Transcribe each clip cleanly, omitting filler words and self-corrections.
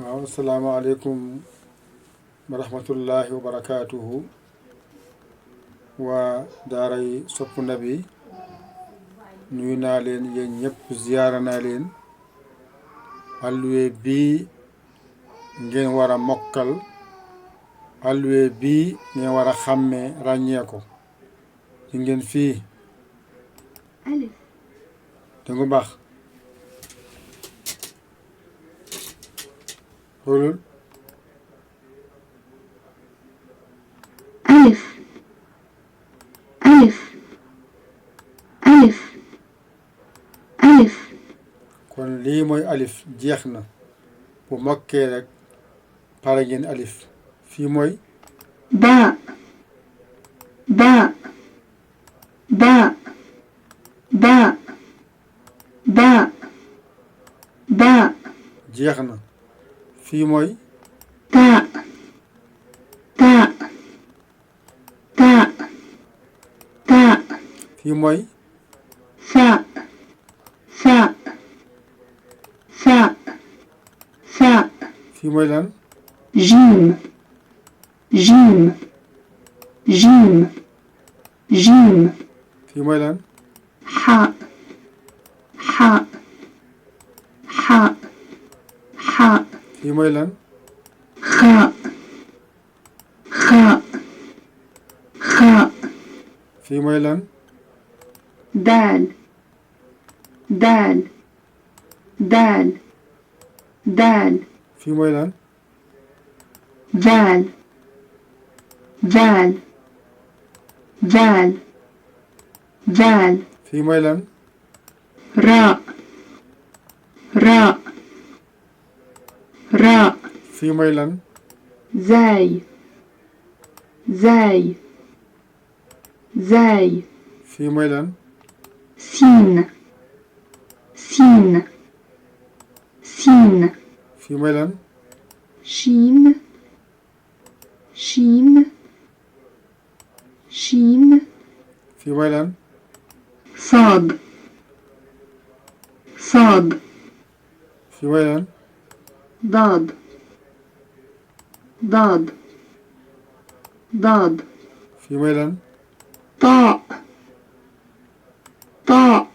waaw asalaamaaleykum wa rahmatullahi wa barakaatuhu waa daaray Sopp Nabi nuyu naa leen yéen ñëpp ziyaara naa leen alluwe bii ngeen war a mokkal alluwe bii ngeen war a xàmmee ràññee ko ci ngeen fii alif te ngu baax xoolul alif alif alif alif kon lii mooy alif jeex na bu mokkee rek pare ngeen alif fii mooy ba ba ba ba ba ba jeex na fii mooy ta ta ta ta fii mooy sa sa sa sa fii mooy lan jim jim jim jim fii mooy lan ha ha ha ha fii mooy lan kha kha kha fii mooy lan dal dal dal dal fii mooy lan val val val val fii mooy lan ra ra ra fii mooy lan زاي زاي زاي fii mooy lan سين سين سين fii mooy lan شين شين شين fii mooy lan صاد صاد fii mooy lan ضاد ضاد ضاد fii mooy lan طاء طاء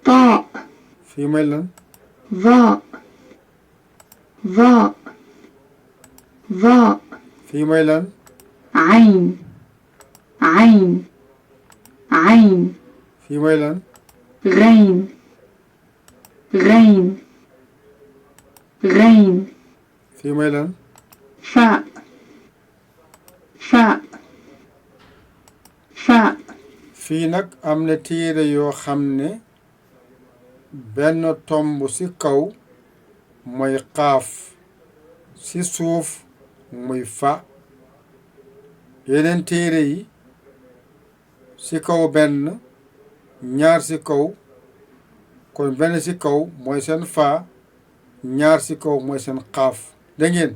طاء fii mooy lan ظاء ظاء ظاء fii mooy lan عين عين عين fii mooy lan غين غين غين fii mooy lan فاء فاء فاء fii nag am na téere yoo xam ne benn tomb ci kaw mooy xaaf ci suuf muy fa yeneen téere yi ci kaw benn ñaar ci kaw kon benn ci kaw mooy seen fa ñaar ci kaw mooy seen xaaf dégg ngeen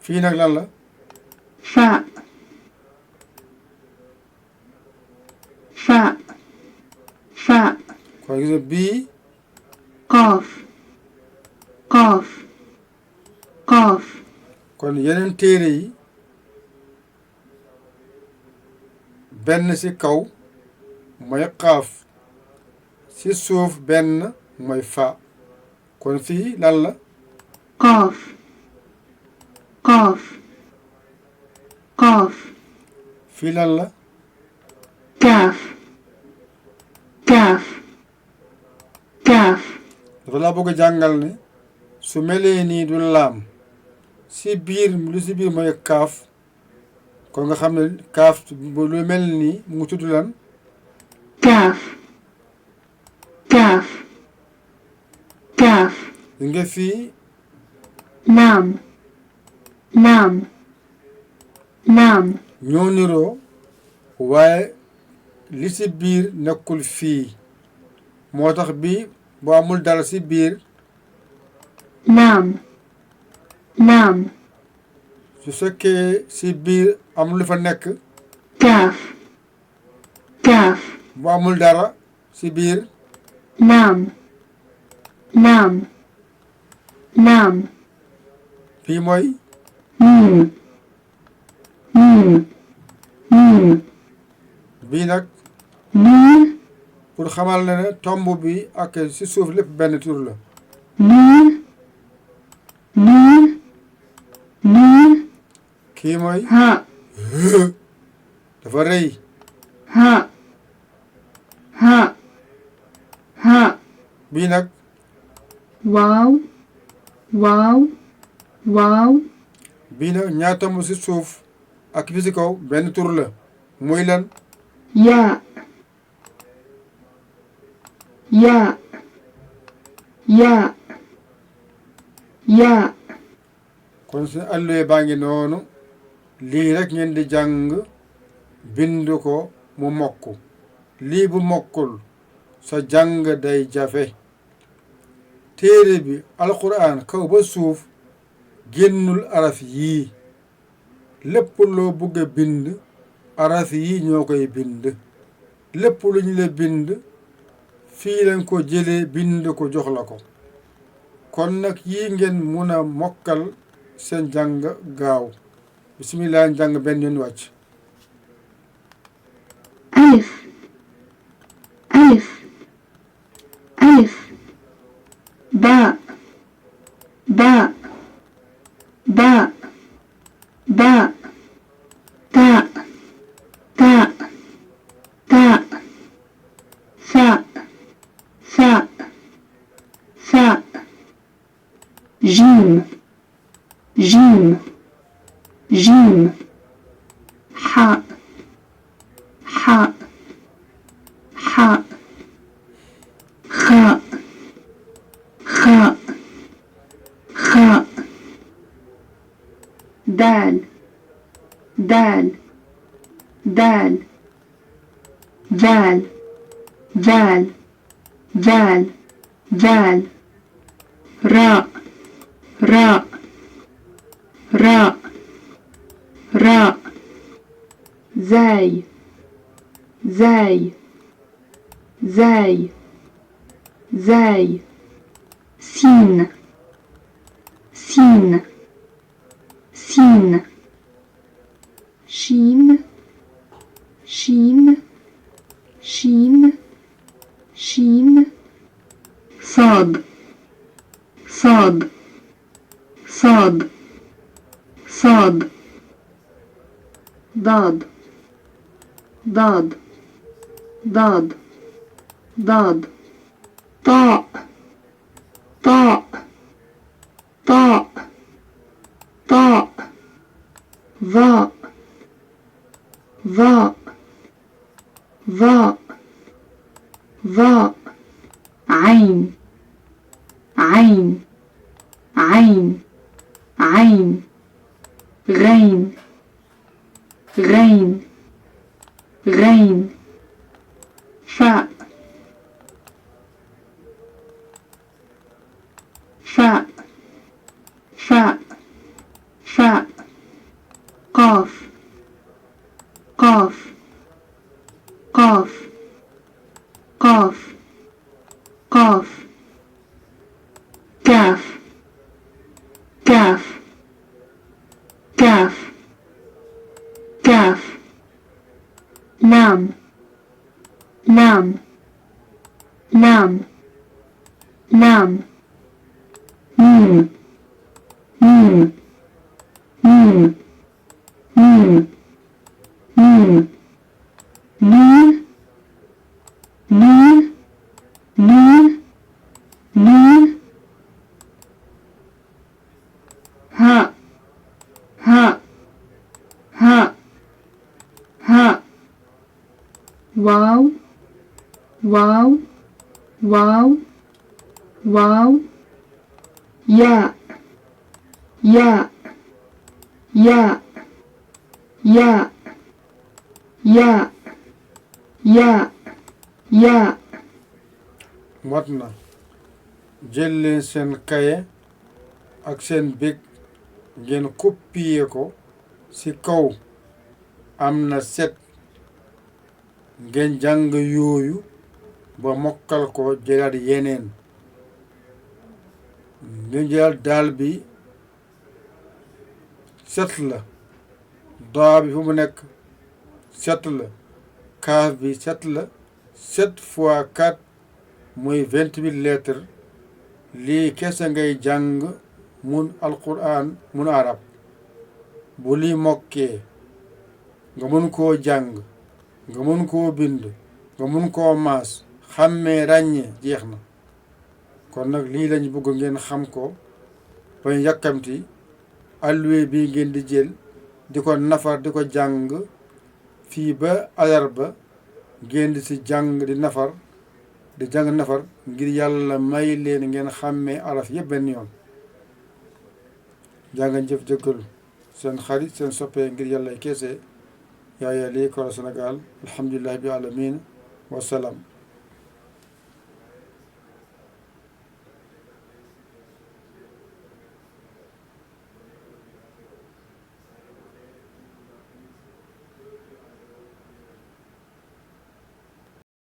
fii nag lan la فاء فاء فاء kon gis nga bii قاف قاف قاف kon yeneen téere yi benn ci kaw mooy xaaf ci suuf benn mooy fa kon fii lan la قاف قاف قاف fii lan la كاف كاف كاف dafa laa bëgg a jàngal ne su melee nii du laam ci biir lu ci biir mooy kaaf kon nga xam ne kaaf bu lu mel nii mu ngi tudd lan كاف كاف كاف di nga fii لام لام لام ñoo niroo waaye li ci biir nekkul fii moo tax bii bu amul dara ci biir لام لام su fekkee ci biir amul lu fa nekk كاف كاف bu amul dara ci biir لام لام Lam. fii mooy Mim. Mim. Mim. bii nag Mim. pour xamal ne tomb bi ak si suuf lépp benn tur la Mim. Mim. Mim. kii mooy Ha. dafa rëy Ha. Ha. Ha. bii nag Wow. Wow. Wow. bii nag ñaar tomb si suuf ak bi si kaw benn tur la muy lan Ya. Ya. Ya. Ya. kon su alluwe baa ngi noonu lii rek ngeen di jàng bind ko mu mokk lii bu mokkul sa jàng day jafe téere bi alquran kaw ba suuf génnul araf yii lépp loo bëgg a bind araf yii ñoo koy bind lépp lu ñu la bind fii lañ ko jëlee bind ko jox la ko kon nag yii ngeen mun a mokkal seen jàng gaaw bismillah jàng benn yoon wàcc Alif. Alif. Alif. Ba. Ba. Ba. Ba. Ta. Ta. Ta. Fa. Fa. Fa. Jim. Jim. Jim. Ha. Ha. Ha. Kha. Kha. Kha. Dal. Dal. Dal. Val. Val. Val. Val. Ra. Ra. Ra. Ra. Zay. Zay. Zay. Zay. Sin. Sin. Sin. Shin. Shin. Shin. Shin. Sad. Sad. Sad. Sad. Dad. Dad. Dad. Dad. Ta. Ta. Ta. Ta. Va. Va. Va. Va. عين. عين. عين. عين. غين. غين. غين. فاء. فاء. فاء. فاء. قاف. قاف. قاف. قاف. قاف. كاف. كاف. كاف. كاف. لام. لام. لام. لام. ميم. ميم. ميم. ميم. ميم. ميم. ميم. ميم. ميم. ها. ها. ها. ها. واو. واو. واو. واو. يا. يا. يا. يا. يا. يا. يا. mot na jël leen seen kaye ak seen big ngeen copier ko ci kaw am na set ngeen jàng yooyu ba mokkal ko jëlaat yeneen ngeen jël daal bi 7 la daa bi fu mu nekk 7 la kaaf bi 7 la 7 fois 4 muy 28 lettres lii kese ngay jàng mun alquran mun arab bu lii mokkee nga mun koo jàng nga mun koo bind nga mun koo maas xàmmee ràññee jeex na kon nag lii lañu bëgg ngeen xam ko bañ yàkkamti alluwe bii ngeen di jël di ko nafar di ko jàng fii ba alarba ngeen di si jàng di nafar di jàng nafar ngir yàlla may leen ngeen xàmmee araf yëpp benn yoon jàngan jëf jëkkalu seen xarit seen soppee ngir yàlla keese Yaya Ly Koro Sénégal alhamdulillahi bi alamin wasalaam